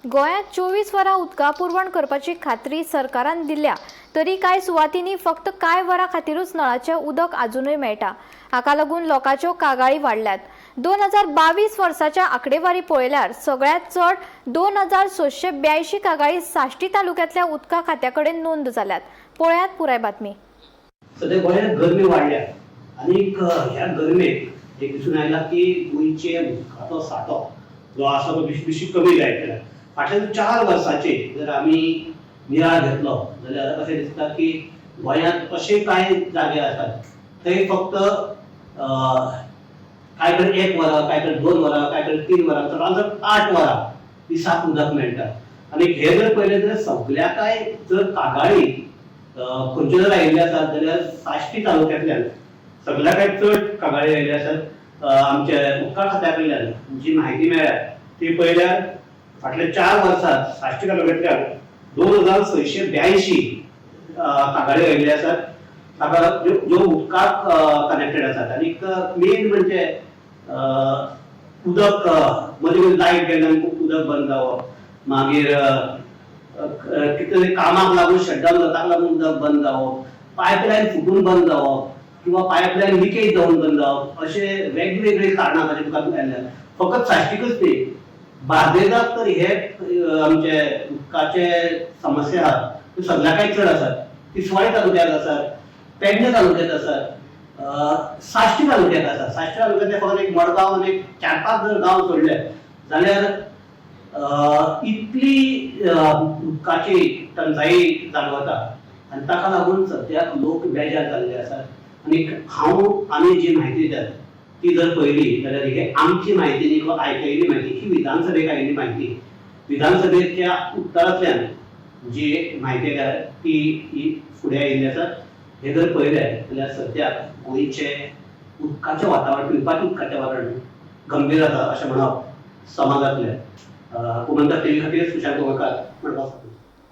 गोंयांत 24 वरां उदका पुरवण करपाची खात्री सरकारान दिल्या तरी कांय सुवातींनी फक्त कांय वरां खातीरूच नळाचें उदक आजुनूय मेळटा. हाका लागून लोकांच्यो कागाळी वाडल्यात. 2022 वर्साच्या आंकडेवारी पळयल्यार सगळ्यांत चड 2682 कागाळी साश्टी तालुक्यांतल्या उदका खात्या कडेन नोंद जाल्यात. पळयात पुराय बातमी. सद्या गोंयांत गरमी वाडल्या आनीक ह्या गरमेक एक दिसून आयला की गोंयचे उदकाचो सांठो जो आसा तो बेशी बेशी कमी जायत गेला. फाटल्या 4 वर्सांचे जर आमी नियाळ घेतलो जाल्यार अशें दिसता की गोंयांत अशे कांय जागे आसात थंय फक्त कांय कडेन 1 वरां, कांय कडेन 2 वरां, कांय कडेन 3 वरां, चडांत चड 8 वरां दिसाक उदक मेळटा. आनी हे जर पळयलें जाल्यार सगल्या कांय जर कागाळी खंयच्यो जर आयिल्ल्यो आसात जाल्यार साश्टी तालुक्यांतल्यान सगल्या कांय चड कागाळी आयिल्ल्यो आसात. आमच्या उदका खात्या कडल्यान जी म्हायती मेळ्ळ्या ती पळयल्यार फाटल्या 4 वर्सांत साश्टी तालुक्यांतल्यान 2682 कागाळी आयिल्ल्यो आसात. ताका ज्यो उदकाक कनेक्टेड आसात. आनीक मेन म्हणजे उदक मदीं मदीं लायट गेल्ल्यान खूब उदक बंद जावप, मागीर कितें तरी कामाक लागून शटडावन जाता ताका लागून उदक बंद जावप, पायपलायन फुटून बंद जावप किंवा पायपलायन लिकेज जावन बंद जावप, अशे वेगवेगळी कारणां ताचे मुखार आयल्या. फकत साश्टीकच न्ही, बार्देजाक तर हे आमचे उदकाचे समस्या आहात त्यो सगल्या कांय चड आसात. तिसवाडी तालुक्यांत आसात, पेडणे तालुक्यांत आसात, साश्टी तालुक्यांत आसात. साश्टी तालुक्यांतले फकत एक मडगांव आनी 4-5 जर गांव सोडले जाल्यार इतली उदकाची टंचाई जाणवता आनी ताका लागून सद्याक लोक बेजार जाल्ले आसात. आनी हांव आमी जी म्हायती दितात ती जर पळयली जाल्यार हे आमची म्हायती न्ही किंवा आयकयिल्ली म्हायती ही विधानसभेक आयिल्ली म्हायती, विधानसभेच्या उत्तरांतल्यान जी म्हायती आयल्या ती ही फुडें आयिल्ली आसा. हे जर पळयलें जाल्यार सद्याक गोंयचें उदकाचें वातावरण, पिवपाचें उदकाचें वातावरण गंभीर आसा अशें म्हणप समा जातलें. गोमंतक टीव्ही खातीर सुशांत गोवेकार, मडगांव.